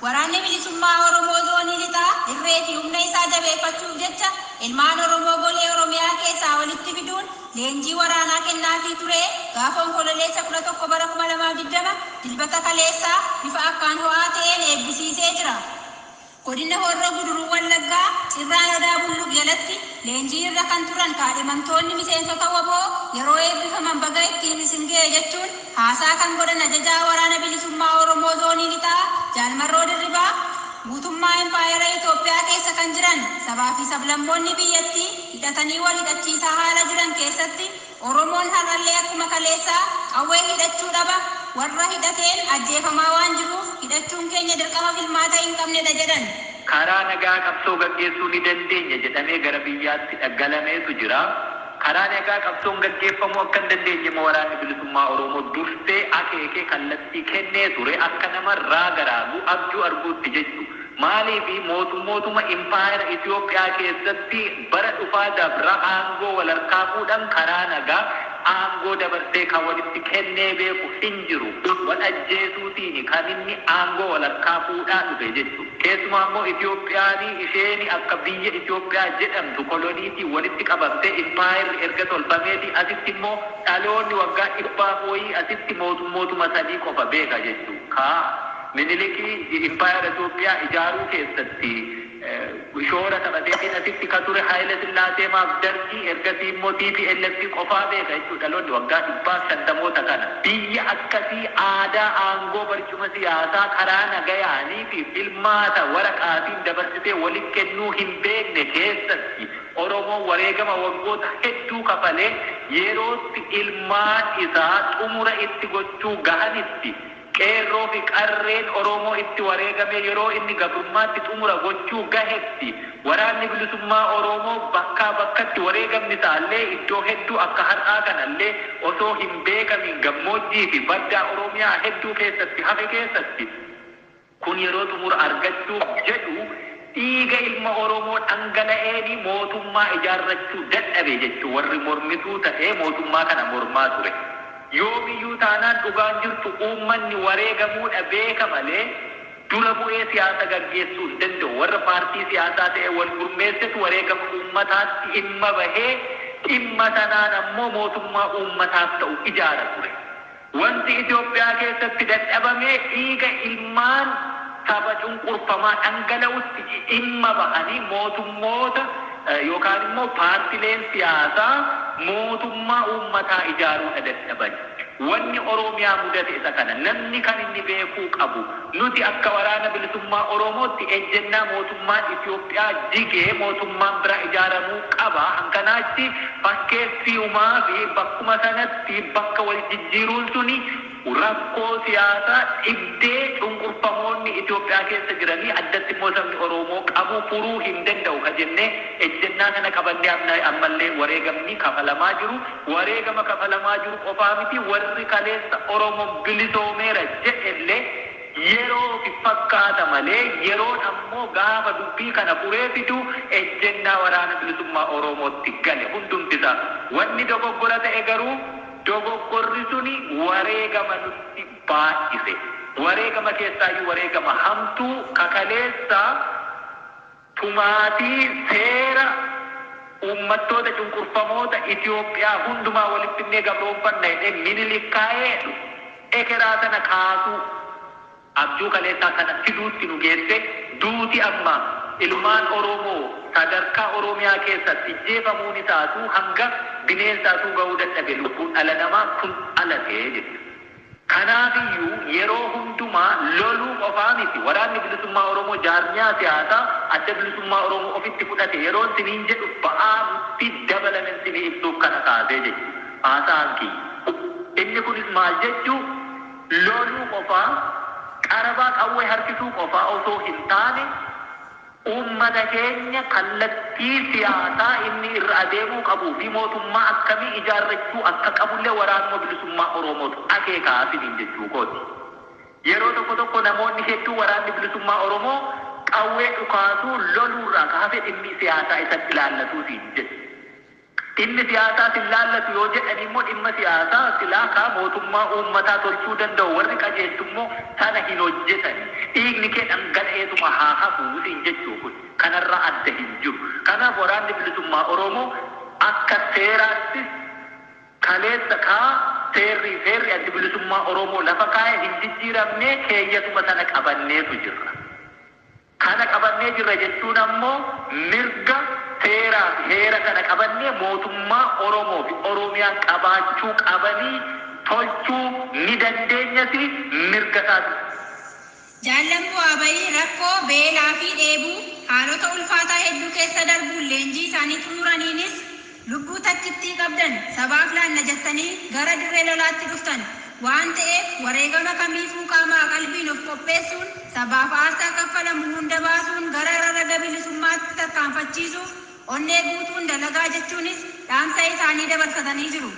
Waraanni Bilisummaa Oromoo Zoonii Lixaa irree fi humna isaa jabeeffachuuf jecha ilmaan Oromoo golee Oromiyaa keessaa walitti fiduun leenjii waraanaa kennaafii ture gaafa Onkololeessa 11 bara 2020 Dilbata kaleessaa bifa akkaan ho'aa ta'een eebbisiisee jira. Godina Horroo Guduruu Wallaggaa Cirraan Odaa Bulluq jalatti leenjii irra kan turan kaadhimamtoonni miseensota wbo yeroo eebbifaman baga ittiin isin ga'e jechuun haasaa kan godhan ajajaa Waraana Bilisummaa Oromoo Zoonii Lixaa Jaal Marroo Dirribaa guutummaa impaayera Itoophiyaa keessa kan jiran sabaa fi sablammoonni biyyattii hidhatanii wal hidhachiisaa haala jiran keessatti Oromoon har'allee akkuma kaleessaa qawwee hidhachuu dhaba warra hidhateen ajjeefamaa waan jiruuf hidhachuun keenya dirqama filmaata hin qabnedha jedhan. Karaa nagaa qabsoo gaggeessuu ni dandeenya jedhamee gara biyyaatti galameetu jira. Karaa nagaa qabsoon gaggeeffamuu akka hin dandeenye immoo Waraanni Bilisummaa Oromoo dursee akeekee kallattii kennee ture akka nama raaga raagu abjuu arguutti jechu. Maaliifi mootummootuma impaayera Itoophiyaa keessatti bara dhufaa dabra aangoo wal harkaa fuudhan karaa nagaa aangoo dabarsee kan walitti kennee beeku hin jiru. Wal ajjeesuutiini kan inni aangoo wal harkaa fuudhaa dhufe jechu. Keessumaa immoo Itoophiyaani isheeni akka biyya Itoophiyaa jedhamtu koloniitiin walitti qabamtee impaayerri erga tolfameetii asitti immoo dhaloonni waggaa dhibbaaf wayii asitti mootummootuma sadii qofa beeka jechu. Ka Miniliki impaayera Itoophiyaa ijaaruu keessatti shoora taphateetiin asitti ka ture Haayile Sillaasee maaf Dargii ergasii immoo tplf qofaa beeka jechuudha dhaloonni waggaa dhibbaaf shantamoota kana. Biyya akkasii aadaa aangoo barcuma siyaasaa karaa nagayaanii fi filmaata waraqaatiin dabarsitee walitti kennuu hin beekne keessatti Oromoon wareegama waggoota hedduu kafalee yerootti ilmaan isaa xumura itti gochuu gahanitti Qeerroo fi qarreen Oromoo itti wareegamee yeroo inni gabrummaatti xumura gochuu gahetti Waraanni Bilisummaa Oromoo bakkaa bakkatti wareegamni isaallee iddoo hedduu akka har'aa kanallee osoo hin beekamiin gammoojjii fi baddaa Oromiyaa hedduu keessatti hafe keessatti kun yeroo xumura argachuuf jedhu dhiiga ilma Oromoo dhangala'eeni mootummaa ijaarrachuu dadhabe jechuu warri mormituu ta'ee mootummaa kana mormaa ture. Yoomiyyuu taanaan dhugaan jirtu uummanni wareegamuudha beeka malee dura bu'ee siyaasa gaggeessuu hin danda'u. Warra paartii siyaasaa ta'ee wal gurmeessetu wareegama uummataatti dhimma bahee dhimma sanaan ammoo mootummaa uummataaf ta'u ijaara ture. Wanti Itoophiyaa keessatti dadhabame dhiiga ilmaan saba cunqurfamaa dhangala'utti dhimma bahanii mootummoota yookaan immoo paartileen siyaasaa mootummaa uummataa ijaaruudha dadhaban. Wanni Oromiyaa mudate isa kana. Namni kan inni beekuu qabu nuti akka Waraana Bilisummaa Oromootti ejjennaa mootummaan Itoophiyaa jigee mootummaan biraa ijaaramuu qaba. Hankanaachi fakkeessiumaa fi bakkuma sanatti bakka wal jijjiiruun suni Rakkoo siyaasaa dhibdee cunqurfamoonni Itoophiyaa keessa jiranii addatti immoo sabni Oroomoo qabu furuu hin danda'u ka jennee ejjennaa kana qabannee ammallee wareegamni kafalamaa jiru. Wareegama kafalamaa jiru qofaa miti warri kaleessa Oromoon bilisoomeera jedhellee yeroofi fakkaata malee yeroon ammoo gaafa dubbii kana furee fidu ejjennaa Waraana Bilisummaa Oroomootti gale hundumti isaa. Wanni dogoggora ta'e garuu Dogoggorri suni wareegama nutti baay'ise. Wareegama keessaayyuu wareegama hamtuu ka kaleessa tumaatii seera uummattoota cunqurfamoota Itoophiyaa hundumaa walitti finnee gabroomfanna jedhee Minilik kaa'ee ekeraa sana kaasuu abjuu kaleessaa kana fiduutti nu geesse. Duuti amma ilmaan Oromoo sadarkaa Oromiyaa keessatti ijjeefamuun isaatuu hanga bineensaatuu gahuu dadhabe lubbuun dhala namaa kun dhalate jechuudha. Kanaafiyyuu yeroo hundumaa loluu qofaa miti. Waraanni Bilisummaa Oromoo jaarmiyaa siyaasaa Adda Bilisummaa Oromoo ofitti fudhate yeroon siniin jedhu ba'aa nutti dabalamen sinii ibsuuf kana kaasee jechuudha. Haasa'aan kiyya. Inni kunis maal jechuu loluu qofaa, qarabaa qawwee harkisuu qofaa osoo hin taane uummata keenya kallattii siyaasaa inni irra adeemuu qabuu fi mootummaa akkamii ijaarrachuu akka qabullee Waraanuma Bilisummaa Oromootu akeeka isiniin jechuu kooti. Yeroo tokko tokko namoonni hedduu Waraanni Bilisummaa Oromoo qawwee dhukaasuu, loluurraa ka hafe dhimmi siyaasaa isa hin ilaallatu siin jedhu. Dhimmi siyaasaa sin laallatu yoo jedhan immoo dhimma siyaasaa silaa kaa mootummaa uummataa tolchuu danda'u warri qajeelchu immoo sana hin hojjetan. Dhiigni kee dhangala'eetuma haa hafuu siin jechuu kun kanarraa adda hin jiru. Kanaaf waraanni bilisummaa Oromoo akka seeraattis kaleessa kaa seerri addi bilisummaa Oromoo lafa kaa'e hin jijjiiramne keeyyatuma sana qabanneetu jirra. Kana qabannee jirra jechuun ammoo mirga seeraa fi heera kana qabannee mootummaa Oromoo fi Oromiyaa qabaachuu qabanii tolchuu ni dandeenyas mirga isaati. Jaallan bu'aa bayii rakkoo beelaa fi dheebuu haalota ulfaataa hedduu keessa darbuun leenjii isaanii xumuraniinis lubbuu takkittii qabdan sabaaf laanna jettanii gara dirree lolaatti dhuftan waan ta'eef wareegama kamiifuu qaamaa qalbiin of qopheessuun sabaaf aarsaa kaffalamu hunda baasuun gara rarraga bilisummaatti tarkaanfachiisuuf onnee guutuun dalagaa jechuunis dhaamsa isaanii dabarsatanii jiru.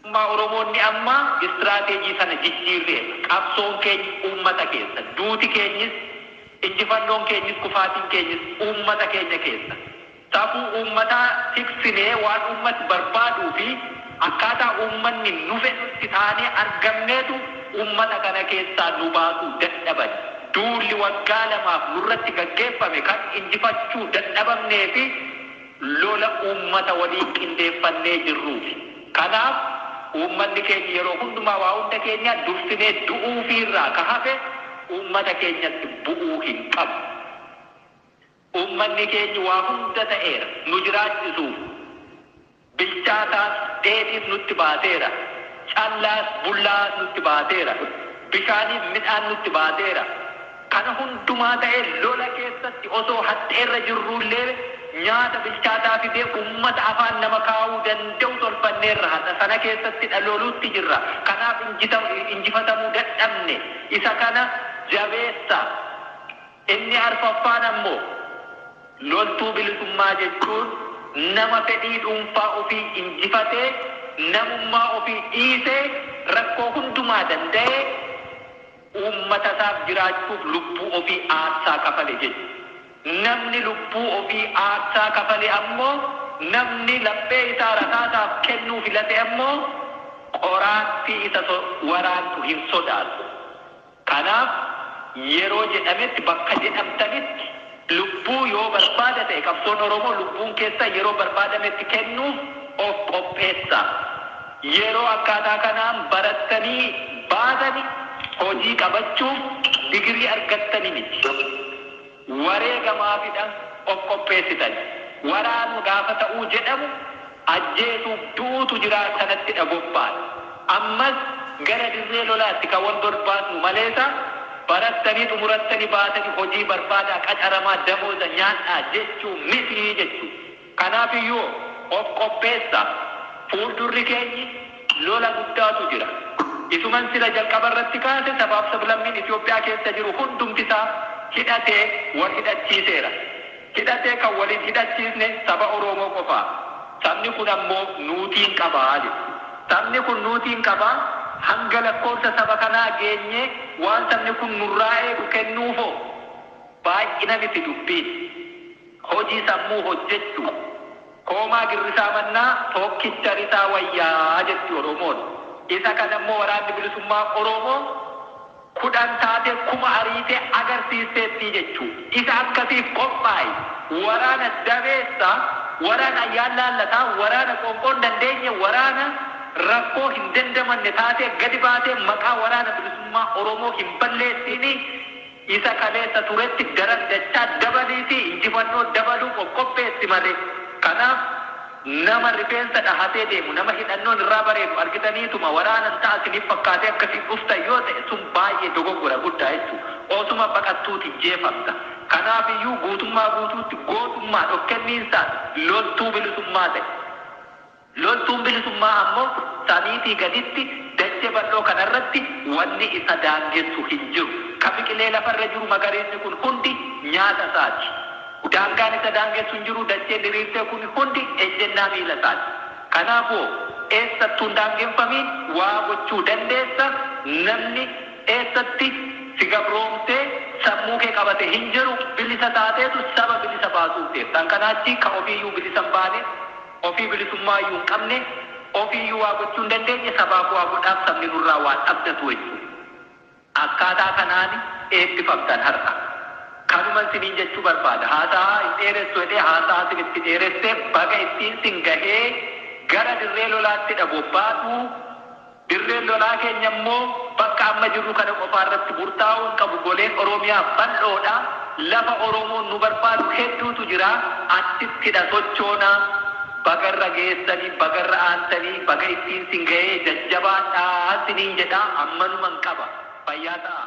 Mootummaa Oromoonni amma istiraateejii sana jijjiirreera. Qabsoon keenya uummata keessa. Duuti keenyis, injifannoon keenyis, kufaatiin keenyis uummata keenya keessa. Safuu uummataa tiksinee waan uummati barbaaduu fi akkaataa uummanni nu fedhutti taanee argamneetu uummata kana keessaa nu baasuu dadhaban. Duulli waggaa lamaaf nurratti gaggeeffame kan injifachuu dadhabamnee fi lola uummata waliin qindeeffannee jirruufi. Kanaaf uummanni keenya yeroo hundumaa waa hunda keenya dursinee du'uufiirraa ka hafe uummata keenyatti bu'uu hin qabu. Uummanni keenya waa hunda ta'eera nu jiraachisuuf bilchaataas dheedhiis nutti baateera. Callaas bullaas nutti baateera. Bishaaniif midhaan nutti baateera. Kana hundumaa ta'ee lola keessatti osoo haxxeerra jirruullee nyaata bilchaataa fidee uummata afaan nama kaa'uu danda'u tolfanneerra hadha sana keessatti dhaloluutti jirra. Kanaaf injifatamuu dadhabne isa kana jabeessa. Inni arfaffaan ammoo loltuu bilisummaa jechuun nama fedhii dhuunfaa ofii injifatee namummaa ofii dhiisee rakkoo hundumaa danda'ee uummata isaaf jiraachuuf lubbuu ofii aarsaa kafale jechuudha. Namni lubbuu ofii aarsaa kafale ammoo namni laphee isaa rasaasaaf kennuu filate ammoo qoraattii isa waraantu hin sodaatu. Kanaaf yeroo jedhametti bakka jedhamtanitti lubbuu yoo barbaada ta'e qabsoon Oromoo lubbuun keessa yeroo barbaadametti kennuuf of qopheessa. Yeroo akkaataa kanaan barattanii baatanii hojii qabachuuf digirii argattanii miti. Wareegamaafidha of qopheessitan. Waraanu gaafa ta'uu jedhamu ajjeesuuf duutu jira sanatti bobba'an. Ammas gara dirree lolaatti kan wal barbaadnu maleesa barattanii xumurattanii baatanii hojii barbaadaa qacaramaa damooza nyaadhaa jechuu miti jechuu. Kanaaf iyyuu of qopheessa. Fuuldurri keenyi lola guddaatu jira. Isuman sila jalqaba irratti kaase sabaaf sablammiin Itoophiyaa keessa jiru hundumti isaa hidhatee wal hidhachiiseera. Hidhatee kan waliin hidhachiisne saba Oromoo qofaa. Sabni kun ammoo nuutiin qabaa jedhu. Sabni kun nuutiin qabaa hanga lakkoofsa saba kanaa geenyee waan sabni kun nurraa eegu kennuufoo baay'ina miti dubbiin. Hojii sammuu hojjechuu. Koomaa girrisaa mannaa tokkicha risaa wayyaa jetti Oromoon. Isa kana immoo waraanni bilisummaa Oromoo 10 taatee 1000 ariitee agarsiisteetti jechuu. Isa akkasiif qophaa'e waraana dabeessa, waraana ayyaan laallataa, waraana qoonqoon dandeenye, waraana rakkoo hin dandamanne taatee gadi baatee maqaa waraana bilisummaa Oromoo hin balleessini isa kaleessa turetti daran dachaa dabaliiti injifannoo dabaluu qopheessi malee. Kanaaf nama rifeensa dhahatee deemu nama hidhannoon irraa bareedu argitaniituma waraanan ta'a isiniif fakkaatee akkasiin dhuftan yoo ta'e sun baay'ee dogoggora guddaa jechuudha. Osuma baqattuuti jeefamta. Kanaaf iyyuu guutummaa guutuutti gootummaa of kenniinsaan loltuu bilisummaa ta'e. Loltuun bilisummaa ammoo samiitii gaditti dachee bal'oo kanarratti wanni isa daangessu hin jiru. Ka biqilee lafarra jiru magariisni kun hundi nyaata isaati. Daangaan isa daangessu hin jiru dacheen diriirtee kun hundi ejjennaa miila isaati. Kanaafuu eessattuu hin daangeffamiin waa gochuu dandeessa. Namni eessatti si gabroomtee sammuu kee qabate hin jiru bilisa taateetu saba bilisa baasuuf deemta. Kanaachi ka ofiiyyuu bilisa hin baane Ofii bilisummaa iyyuu hin qabne, ofii iyyuu waa gochuu hin dandeenye, sabaaf waa godhaaf sabni nurraa waan abdatu jechuudha. Akkaataa kanaan eebbifamtan har'a. Kanuman siniin jechuu barbaada. Haasaa hin dheeressu jedhee haasaa sinitti dheeresse. Baga ittiin sin gahee. Gara dirree lolaattidha bobbaatu. Dirreen lolaa keenya immoo bakka amma jirru kana qofaa irratti murtaa'uu hin qabu. Goleen Oromiyaa bal'oodha. Lafa Oromoon nu barbaadu hedduutu jira. Achittidha sochoona. Baga irra geessanii, baga irra aantanii, baga ittiin sin gahee, jajjabaadhaa siniin jedha. Ammanuman qaba. Fayyaa ta'a.